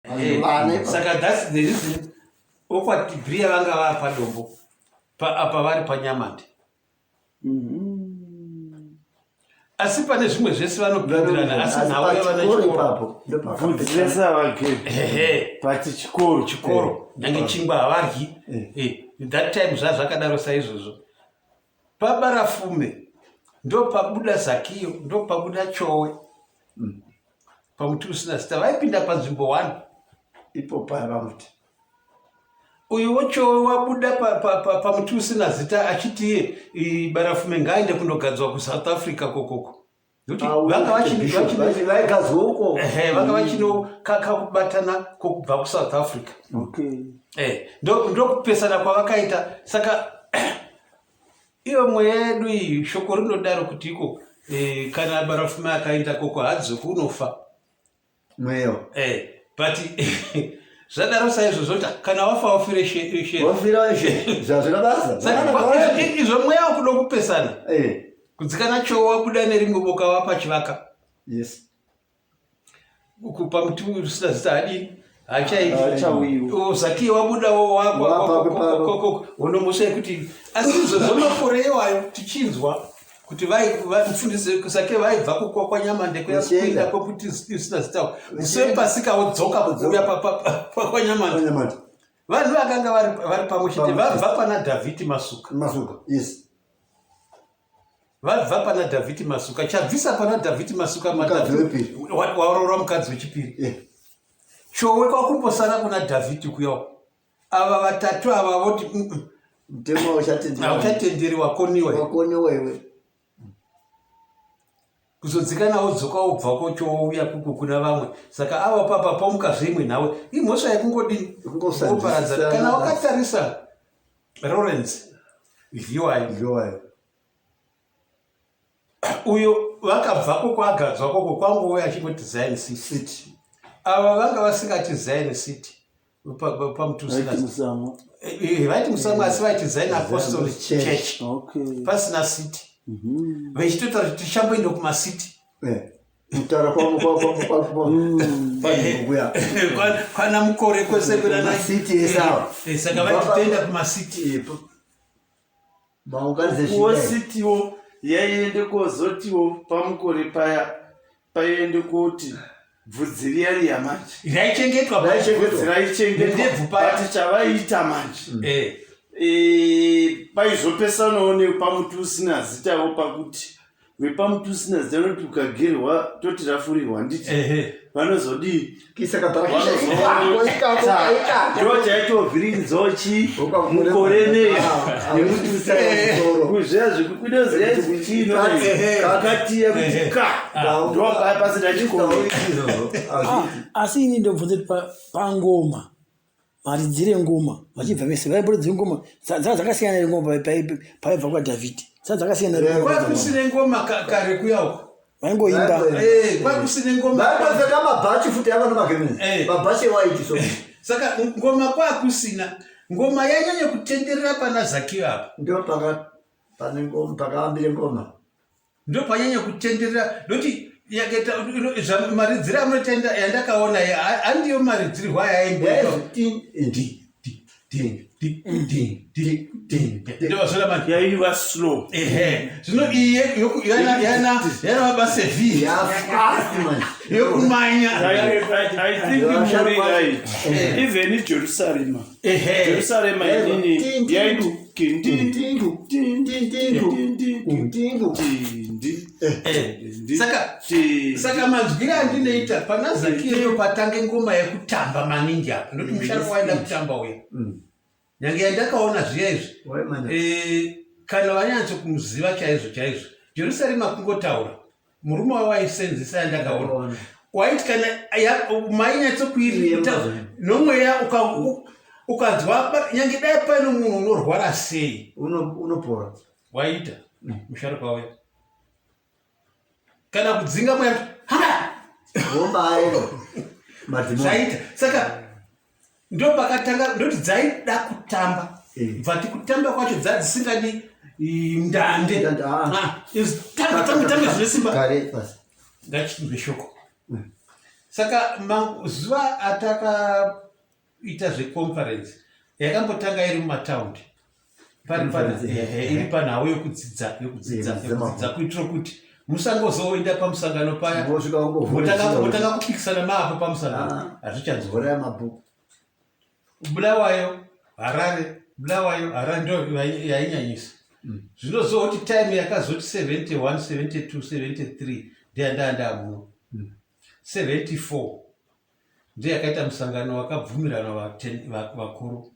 Eh, saka thats the reason okwatibhiya vanga vaa padombo apa vari panyamande mm-hmm. asi pane zvimwe zvese vanopindirana asi nhau yavana chikoro vese havageri but chikoro chikoro nyange chingwa havaryi eh. Eh, that time zvazvakadaro saizvozvo Pabarafume ndopabuda Zakiyo ndopabuda Chowe mm. Pamuti usina zita vaipinda panzvimbo one ipo paya pamuti uyu wochowe wabuda pamuti pa, pa, pa usina zita achiti iye barafume ngaaende kunogadzwa kusouth africa kokoko vanga vachino kakubatana kokubva kusouth africa eh, ndokupesana kwavakaita saka iyo mweya yedu iyi shoko rinodaro kuti iko eh, kana barafume akaenda koko hadzoki unofa mweya eh, but zvadaro saizvozvo kuti kana wafa wafire wafira she zvazvina basa izvo mweya wakuda kupesana eh. kudzikana chowo wabuda nerimwe boka wapa chivaka yes kupa muti usina zita hadii hachaizakiye wabudawo wakokokokoko unomusha yekuti asi izvozvo makore iwayo tichinzwa kuti mufundisi sake vaibva kukwa kwanyamande kuenda kwekuti usina zita musi wepasika wodzoka kuuya kwanyamande vanhu vakanga vari pamwe chete vabva pana dhavhidhi masuka masuka yes vabva pana dhavhidhi masuka chabvisa pana dhavhidhi masuka waroora mukadzi wechipiri eh. chowe kwakumbosara kuna dhavhidhi kuya ava vatatu ava voti mutemo hauchatenderi wakoniwa wakoniwa iwe kuzodzikana wodzoka wobva kochouya kuku kuna vamwe saka ava papa pomuka zveimwe nhawe imhosva yekungodini kungoparadza kana wakatarisa Lawrence Dliwayo Dliwayo uyo vakabvako kwagadzwa koko kwangouya achingoti Zion City ava vanga vasingati Zion City pamutuvaiti eh, eh, musamwa asi vaiti Zion Apostolic Church pasina city mhm. vechitotaura kuti tichamboenda kumacity eh. kutaura kwana mukore kwese kwenasiti esawa saka vaititoenda kumasiti maunganidzesitiwo yaiende kozotiwo pamukore paya paiende koti bvudzi riya riya manje raichengetwa bvudzi raichengetwa but chavaiita manje mm. eh. Eh, paizopesanawo nepamuti usina zitawo pakuti vepamuti usina zita noti ukagerwa toti rafurirwa handiti vanozodii ndo chaitovhirinzoo chi mukore nei nekuti usakuzviya zvekukudoziya chinoakatiya kuti ka ndopaya pasina chikoro ah, asi ini ndobvunza kuti pangoma maridzire ngoma vachibva vese vaimboridze ngoma dzaa dzakasiyana here ngoma paibva kwadhavhidhi dzaa dzakasiyana here ngoma kare kuya uko vaingoimba eh, kwakusine ngoma vaingopfeka mabhachi futi ava nemagreen eh. mabhachi ewaiti so saka ngoma kwakusina ngoma yanyanya kutenderera pana zakiyo apa ndo paka pane ngoma pakavambire ngoma ndo panyanya kutenderera ndoti maridziro amunotenda yandakaona handiyo maridzirwo ayaimboita yaiva slow ehe zvino iyi yana mabasa v yokumanya i think muri right even jerusarema jerusarema inini yaiti saka manzwiro andinoita pana zakiyo patange ngoma yekutamba maningi apa ndokuti musharukwa waida kutamba uya mm. nyange yandakaona zviya izvi eh, kana vanyatso kumuziva chaizvo chaizvo jerusarema kungotaura murume wawaisenzesa yandakaona waiti kana mainyatso kuirita nomweya ukanzwa nyange dai paine munhu unorwara sei unopora waita mm. musharukwa uya kana kudzinga mweya hama zvaita saka ndopakatanga ndoti dzaida kutamba eh. bvati kutamba kwacho dzadzisingadi ndande ah. Ah, tanga tanga tanga zvine simba ngachinzwe shoko mm. Saka mazuva atakaita zveconference yakambotanga iri mumataundi iri panhau yokudzidza yokudzidza yokudzidza kuitira kuti musangozoenda pamusangano paya motanga kupikisana maapo pamusangano ah. hazvichanzwa mabhuku Bulawayo, Harare, Bulawayo, Harare ndo yainyanyisa. Mm. Zvinozoti time yakazoti 71, 72, 73 ndiya ndamuno. 74 ndiyo yakaita musangano wakabvumirana vakuru.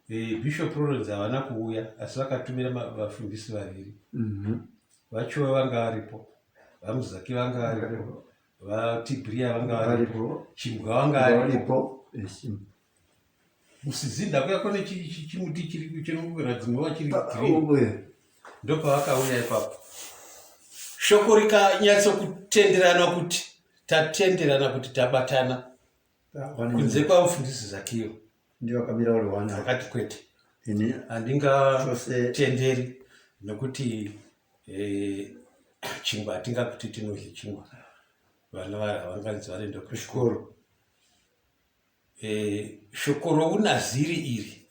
Eh, Bishop Lawrence havana kuuya asi vakatumira vafundisi vaviri. Mm-hmm. Vachiwa vanga varipo, VaMuzaki vanga varipo. VaTibria vanga varipo, Chimbwa vanga varipo. Musizinda kuya kune chimuti chiri chinoradzimwa chiri green. Ndopavakauya ipapo. Shoko rikanyatsokutenderana kuti tatenderana kuti tabatana. Kunze kwamufundisi Zakiyo. Ndivo vakamira vari one. Akati kwete. Ini handingatenderi nokuti eh, chingwa hatingakuti tinodye chingwa vana havanganzi vanoenda kuchikoro eh, shoko rounaziri iri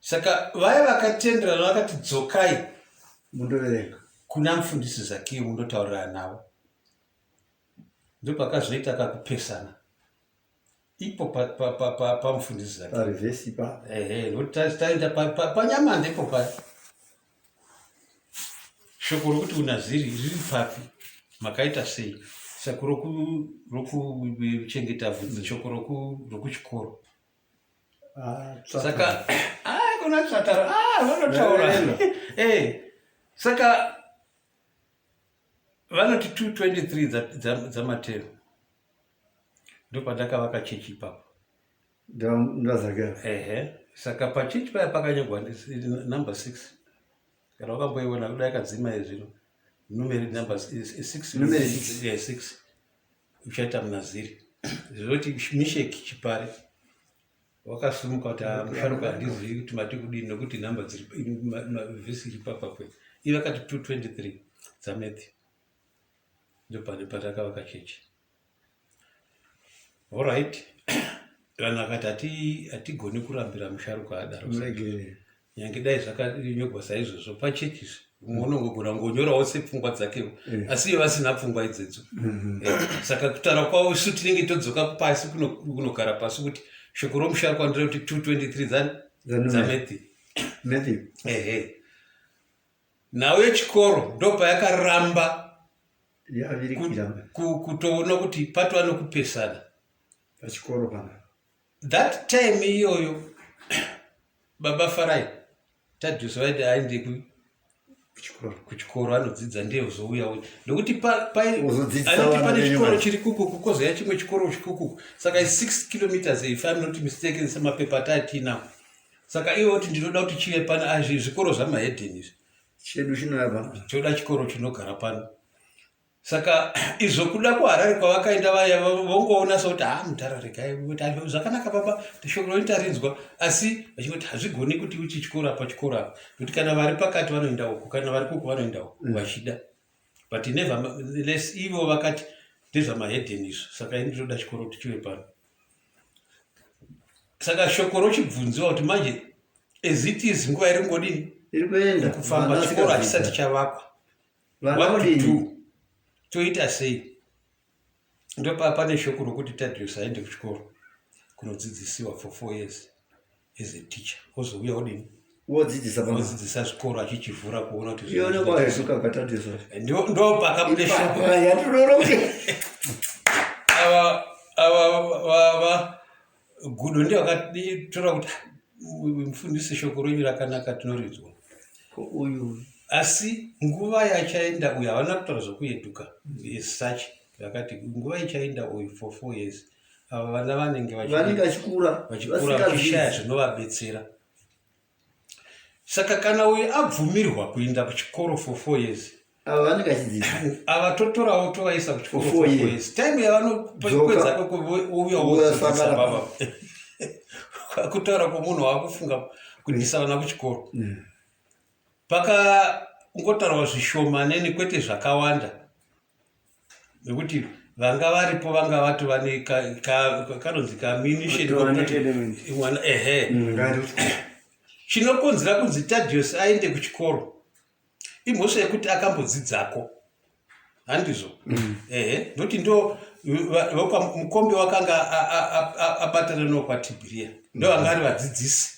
saka vaya vakatenderana vakati dzokai mundoverenga kuna mufundisi zakiyo mundotaurirana navo ndopakazoita kakupesana ipo pamufundisi zake parivhesi pa ehe nokuti taenda panyamande ipo paya shoko rokuti unaziri riri papi makaita sei saka rokuchengeta vhudzi shoko rokuchikoro ah, saka ah, kuna tsvataro ah, vanotaura eh, saka vanoti 223 dzamateo ndopandakavaka chechi ipapo ndazakera ehe saka pachechi paya pakanyorwa number six kana wakamboiona kudai akadzima izvino numeri number six numeri six yeah, six uchaita munaziri zvinoti misheki chipare wakasumuka kuti ah, musharuka handizivi kuti mati kudini nokuti nhamba dziri vhesi iri papakwe iye vakati 223 dzamatthew ndopane patakavaka chechi Alright. Vanhu vakati hatigoni kurambira musharuka adaro. Nyange dai zvakanyorwa saizvozvo pachechi izvi umwe unongogona kungonyorawo sepfungwa dzakewo mm. asi iye vasina pfungwa idzedzo mm-hmm. eh, saka kutaura kwavo isu tinenge todzoka pasi kunogara pasi kuti shoko romusharukwa ndirekuti 223 dzamatthew ehe nhau yechikoro ndopayakaramba kutoona kuti patova nokupesana pachikoro pana that time iyoyo baba farai tadhusa vaiti aende kuchikoro anodzidza ndiye uzouya nekuti pane chikoro chiri kukuku kozouya chimwe chikoro chikukuku saka 6 kilometers if im not mistaken semapepa atatiinawo saka iwe kuti ndinoda kuti chive pano azvi ah, zvikoro zvamahedheni izvi chedu chinouya pano toda chikoro chinogara pano saka izvo kuda kuharare kwavakaenda vaya vongoona sokuti ha ah, mudhara regai zvakanaka baba shoko roita rinzwa asi vachingoti hazvigoni kuti uchi chikoro apa chikoro apa nokuti kana vari pakati vanoenda uku kana vari kuku vanoenda uku mm. vachida but nevertheless ivo vakati ndezvamahedheni izvo saka ini ndinoda chikoro kuti chive pano saka shoko rochibvunziwa kuti manje as it is nguva iri kungodini iri kuenda kufamba chikoro hachisati chavakwa what to do toita sei ndopaa pane shoko rokuti tadius aende kuchikoro kunodzidzisiwa for four years as a teacher ozouya odini wodzidzisa wodzidzisa zvikoro achichivhura kuona kuti ndo pakabuda shoko ava ava va gudo ndiyo akatora kuti mufundisi shoko renyu rakanaka tinorinzwa uyu asi nguva yachaenda uyu havana kutaura zvokueduka as such vakati nguva ichaenda uyu for four years ava vana vanenge vachikura vachikura vachishaya zvinovabetsera saka kana uyu abvumirwa kuenda kuchikoro for four years ava vanenge vachidzidza ava totorawo tovaisa kuchikoro for four years time yavanopedza ouya wodzidzisa baba kutaura kwomunhu waakufunga kuendesa vana kuchikoro mm. pakangotaurwa zvishomanene kwete zvakawanda Nekuti vanga varipo vanga vatova nekanonzi kaminisheni ehe. Chinokonzera kunzi Tadios aende kuchikoro imhosva yekuti akambodzidzako, handizvo? Ehe, ndokuti ndo mukombe wakanga abatana nokwatibhiria, ndo vanga ari vadzidzisi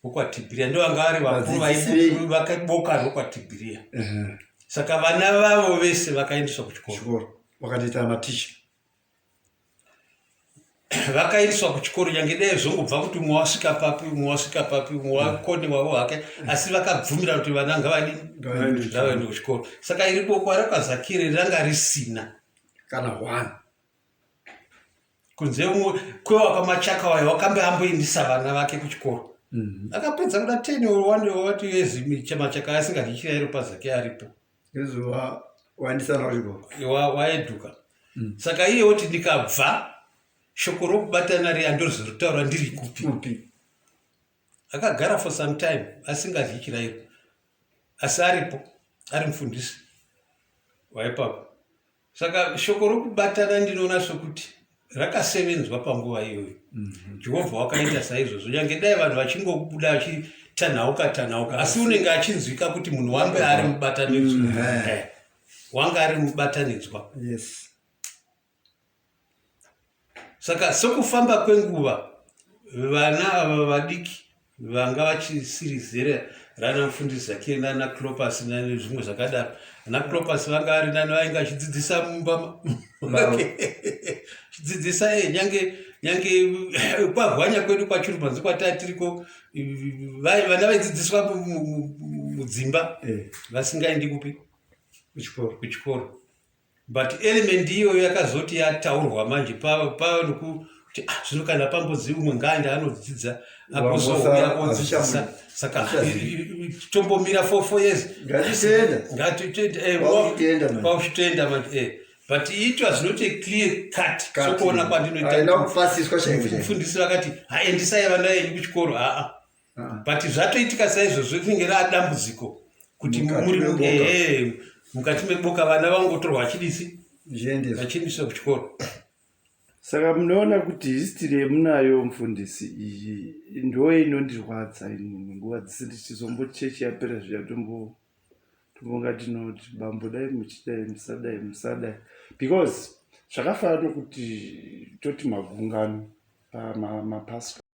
vokwatibhiria, ndo vanga vari vakuru vakaboka rokwatibhiria. Saka vana vavo vese vakaendeswa kuchikoro. Vakatoita maticha. Vakaendeswa kuchikoro, nyange dai zvongobva kuti umwe wasvika papi, umwe wasvika papi, umwe wakonewawo hake, asi vakabvumira kuti vana ngavadini? Ngavaende kuchikoro. Saka iri bokwa rakazakire ranga risina kana one. Kunze umwe kwewakwaMachaka wayo wakambe amboendisa vana vake kuchikoro. Akapedza kuda 10 or 1 or what years Machaka asingadyi chirayiro pazake aripo. Izuva waendesana kuchikoro. Waedhuka. Saka iye woti, ndikabva, shoko rokubatana riya ndozoritaura ndiri kupi? Kupi? Akagara for some time asingadyi chirayiro, asi aripo, ari mufundisi waipapo. Saka shoko rokubatana ndinoona sokuti rakasevenzwa panguva iyoyo. Jehovha wakaita saizvozvo, nyange dai vanhu vachingobuda vachitanhauka tanhauka, asi unenge achinzwika kuti munhu wange ari mubatanidzwa. Wanga ari mubatanidzwa. Saka sokufamba kwenguva, vana ava vadiki vanga vachisiri zera rana mufundisi Zakire nana Clopas nezvimwe zvakadaro, ana Clopas vanga vari nani, vainge vachidzidzisa mumba, chidzidzisa nyange kwahwanya kwedu kwaChirumanzi kwataa tiriko, vana vaidzidziswa mudzimba vasingaendi kupi? Kuchikoro. Kuchikoro. But element iyoyo yakazoti yataurwa manje pava nokuti, ah, zvino kana pambodzi umwe ngaende anodzidza, agozouya odzidzisa, saka tombomira for 4 years. Ngatitenda. Ngatitenda. Kwauchitenda manje. Kwauchitenda manje. But itwa zvinoti clear cut. Cut. Sokuona Haina kwandinoita, kupasiswa chaiko chaiko. mufundisi vakati, haendisai vana venyu kuchikoro, haa. Ah. But zvatoitika saizvozvo, rinenge raadambudziko kuti Mukati muri meboka. ehe, mukati meboka vana vangotorwa vachidisi Zviendeswa. vachiendeswa kuchikoro. Saka munoona kuti history yemunayo, mufundisi, iyi ndo inondirwadza inini nguva dzese. Ndichizombochechi yapera zviya, tombonga tinoti, bambo, dai muchidai, musadai, musadai, because zvakafanana nokuti toti magungano pamapasika.